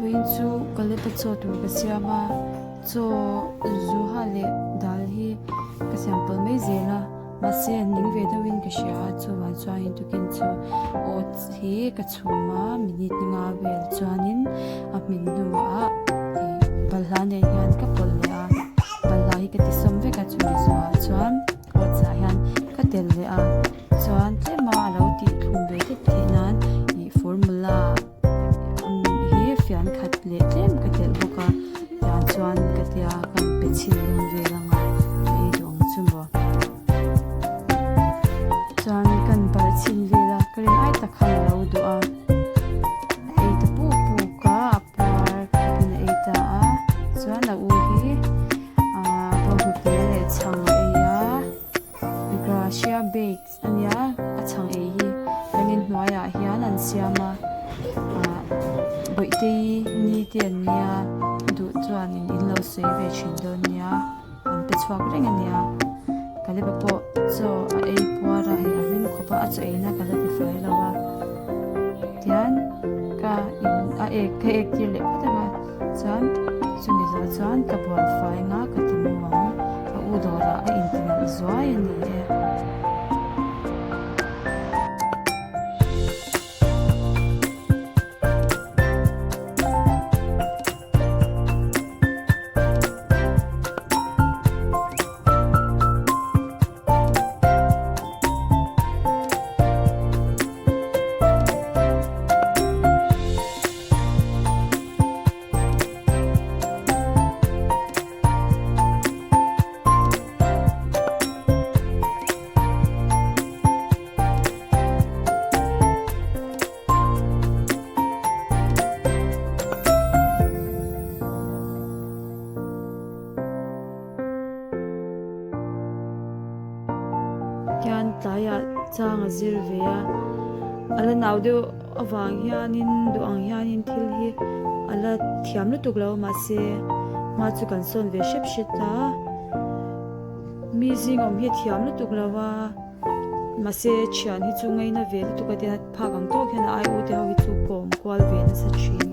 Vawiin chu Kalepa chaw tur ka siam a, chaw zuha leh dal hi ka siam pawlh mai zel a, mahse an ning ve deuhin ka hria a, chuvang chuanin tukin chu oats hi ka chhum a, minute nga vel chuanin a hmin hnuah ih balhla nen hian ka pawlh leh a, balhla hi ka ti sawm vek a chumi zawhah chuan. Oats ah hian ka tel leh a chuan tlem a alo tih thlum ve det theih nan ih formula hi fian khat leh tlem ka telh bawk a tiang chuan ka tia kan pe chhin dawn vel anga ka ei duh ang chu maw chuan kan barh chhin vel a ka rin ai tak khan alo duh a a ei ta puk puk a a puar khawpin a ei ta a chuan a u hi. Ahh bawnghnute leh chhang a ei a gracia bakes a nia a chhang ei hi kan inhnuaiah hian an siam a ahh bawihte ni te an nia duh chuanin in lo sawi ve thin dawn nia an pe chhuak reng a nia Kaleba pawh chaw a ei puar a hei a hlim khawp a a chaw eina ka la ti fai lo a tian ka in a ek ka ek tir leh phawt ang a. Chuan chumi zawh chuan ka bual fai nga ka ti mu ang ka u dawrah a inti nalh zuai a ni e. Hian tlaiah chang a zir ve a a la nau deuh avang hianin duh ang hianin thil hi a la thiam lutuk lo mahse hma chu kan sawn ve hrep hret a mi zing awm hi a thiam lutuk lo a mahse thian hi chu ngaina ve lutuk a tiang phak ang tawk hian a ai u te ho hi chu kawm kual ve nasa thin a.